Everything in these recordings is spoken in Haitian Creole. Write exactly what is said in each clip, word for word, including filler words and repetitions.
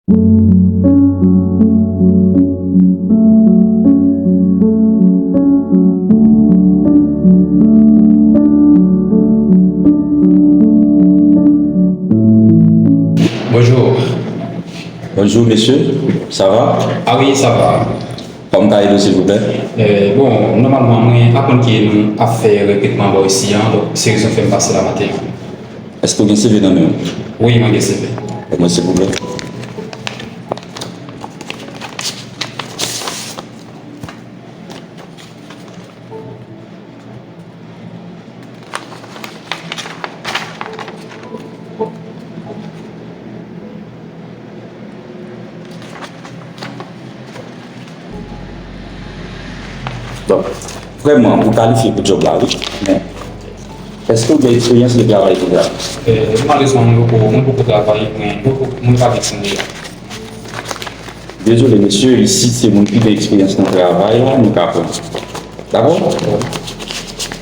Bonjou. Bonjou, mesye. Sa va? Ah wi, sa va. Kòman m ka ede w, silvouplè? Eh, bon, nòmalman, mwen aprann ke nou ap fè rekritman bò isi an, donk se rezon k fè m pase la maten an. Èske w gen C V nan men w? Wi, mwen gen C V. Ban mwen, silvouplè. Bon, vrèman, ou kalifye pou djòb la, wi. Men, èske w gen eksperyans de travay deja? Eh, malerezman, mwen poko, mwen poko travay, mwen poko, mwen pa gen eksperyans deja. Dezole, mesye, isit se moun ki gen eksperyans nan travay la, nou ka pran. Dakò?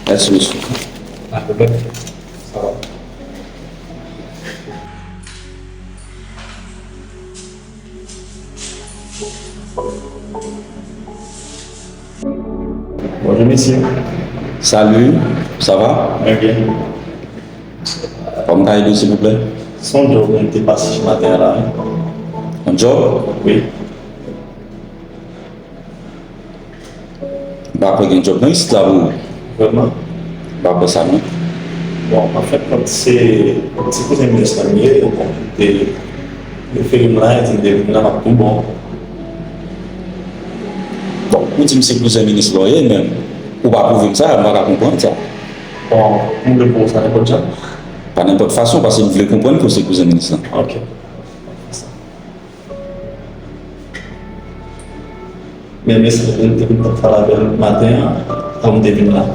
Mèsi, mesye. Pa pwoblèm. Sa va. Bonjou, mesye. Salut, ça va? Mwen byen. Kòman m ka ede w, silvouplè? Se yon djòb mwen te pase maten an la, wi. Yon djòb? Wi. M pa kwè gen djòb nan isit la pou ou. Vrèman? M pa kwè sa, non. Bon, anfèt, kont se ti kouzen minis lan m ye, yo kontakte, yo fè m la, yo di m depi m la, m ap tou bon. Bon, ou di m se kouzen minis la w ye, men ou pa pwouve m sa, m pa ka konprann sa. Bon, m vle pwouve w sa nenpòt jan. Pa nenpòt fason, paske m vle konprann ke w se kouzen minis lan. Ok. Men mesaj mwen te vin t ap pale avè l maten an, avan m te vin la.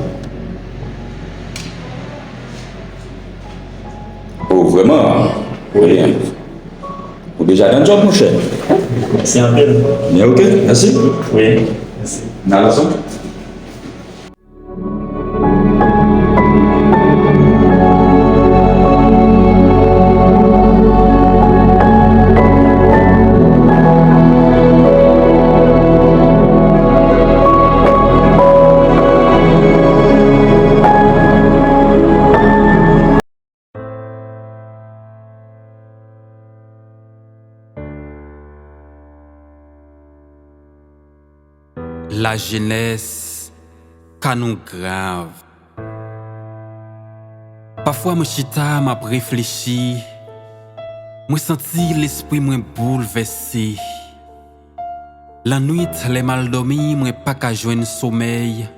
Oh, vrèman? Wi. Ou deja nan djòb, monchè. Mèsi anpil. Byen, ok, mèsi. Wi, mèsi. N al ansanm. Lajenès, ka nou grav. Pafwa mwen chita, m ap reflechi, mwen santi lespri mwen boulvèse. Lannwit, lè m al dòmi, mwen pa ka jwenn somèy.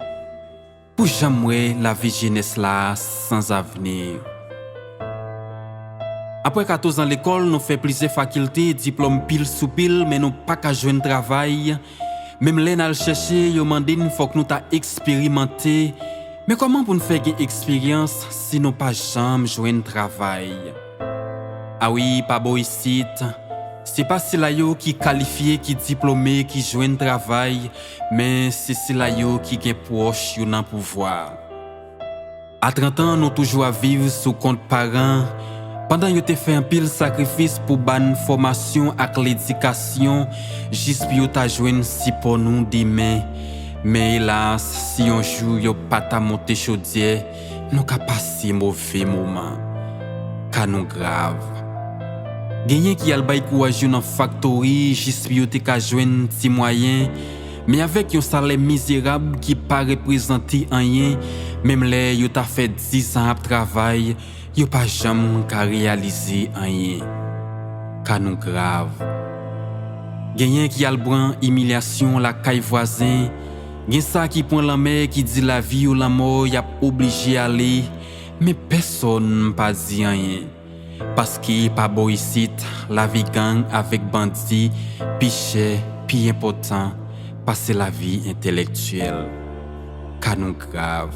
Pou jan m wè lavi jenès la a sanzavni. Apre katòz an lekòl, nou fè plizyè fakilte, diplòm pil sou pil, men nou pa ka jwenn travay. Menm lè n al chèche, yo mande n fòk nou ta eksperimante. Men kòman pou n fè gen eksperyans si nou pa janm jwenn travay? A wi, pa bò isit, se pa sila yo ki kalifye, ki diplome, ki jwenn travay, men se sila yo ki gen pwòch yo nan pouvwa. A trant an, nou toujou ap viv sou kont paran, pandan yo te fè anpil sakrifis pou ba n fòmasyon ak ledikasyon, jis pou yo ta jwenn sipò nou demen. Men elas, si yon jou yo pa ta monte chodyè, nou ka pase move moman. Ka nou grav. Genyen ki al bay kouraj yo nan faktori jis pou yo te ka jwenn ti mwayen, men avèk yon salè mizerab ki pa reprezante anyen, menm lè yo ta fè dis an ap travay, yo pa janm ka reyalize anyen. Ka nou grav. Genyen ki al pran imilyasyon lakay vwazen, gen sa ki pran lanmè ki di lavi yo lanmò y ap oblije ale, men pèsonn pa di anyen. Paske pa bò isit, lavi gang avèk bandi pi chè, pi enpòtan pase lavi entèlektyèl. Ka nou grav.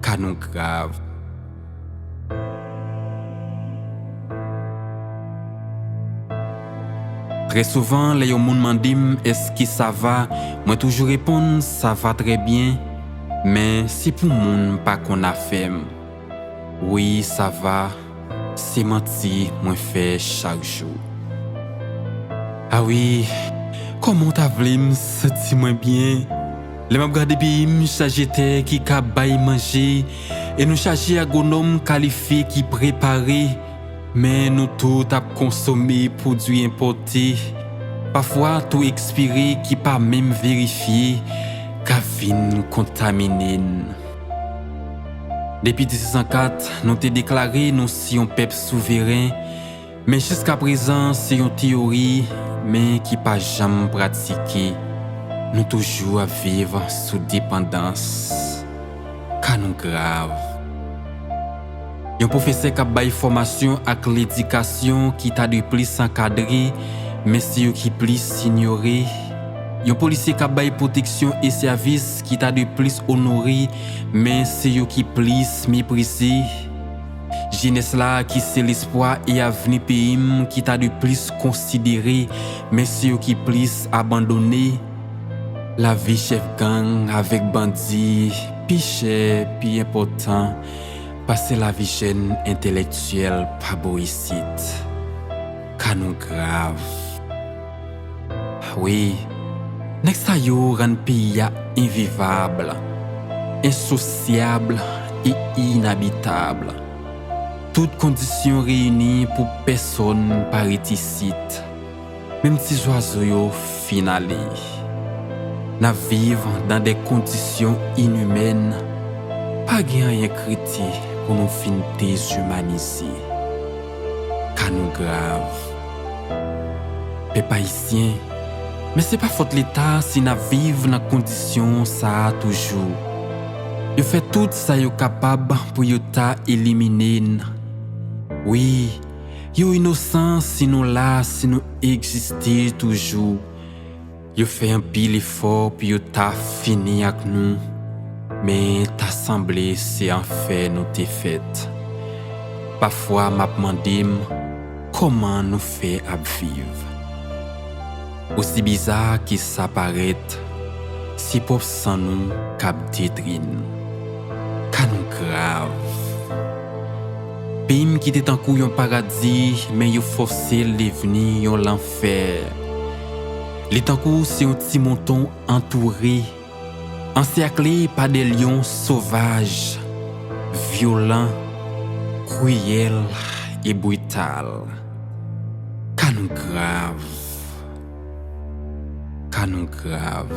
Ka nou grav. Trè souvan, lè yon moun mande m, "Èske sa va?", mwen toujou reponn, "Sa va trè byen," men se pou moun pa konn afè m. Wi, sa va, Se manti mwen fè chak jou. A wi, kòman w ta vle m santi mwen byen? Lè m ap gade peyi m chaje tè ki ka bay manje, e nou chaje agwonòm kalifye ki prepare, men nou tout ap konsome pwodui enpòte. Pafwa tou ekspire ki pa menm verifye, ka vin kontamine n. Depi diznèf san kat, nou te deklare nou se yon pèp souveren, men jiskaprezan se yon teyori, men ki pa janm pratike. Nou toujou ap viv sou depandans. Ka nou grav. Yon pwofesè k ap bay fòmasyon ak ledikasyon ki ta dwe plis ankadre, men se yo ki plis inyore. Yon polisye k ap bay pwoteksyon e sèvis ki ta dwe plis onore, men se yo ki plis meprize. Jenès la ki se lespwa e avni peyi m ki ta dwe plis konsidere, men se yo ki plis abandone. Lavi chèf gang avèk bandi pi chè, pi enpòtan pase lavi jèn entèlektyèl pa bò isit. Ka nou grav. Wi, nèg sa yo rann peyi a envivab, ensosyab e inabitab. Tout kondisyon reyini pou pèsonn pa ret isit. Menm ti zwazo yo fin ale. N ap viv dan de kondisyon inimèn. Pa gen anyen k rete pou nou fin dezimanize. Ka nou grav. Pèp ayisyen, men se pa fòt Leta si n ap viv nan kondisyon sa a toujou. Yo fè tout sa yo kapab pou yo ta elimine n. Wi, yo inosan si nou la, si nou egziste toujou. Yo fè anpil efò pou yo ta fini ak nou, men ta sanble se an fè nou te fèt. Pafwa m ap mande m kòman nou fè ap viv. Osi biza ke sa parèt, se pwòp san nou k ap detwi n. Ka nou grav. Peyi m ki te tankou yon paradi, men yo fòse l devni yon lanfè. Li tankou se yon ti mouton antoure, ansèkle pa de lyon sovaj, vyolan, kriyèl e brital. Ka nou grav. Ka nou grav.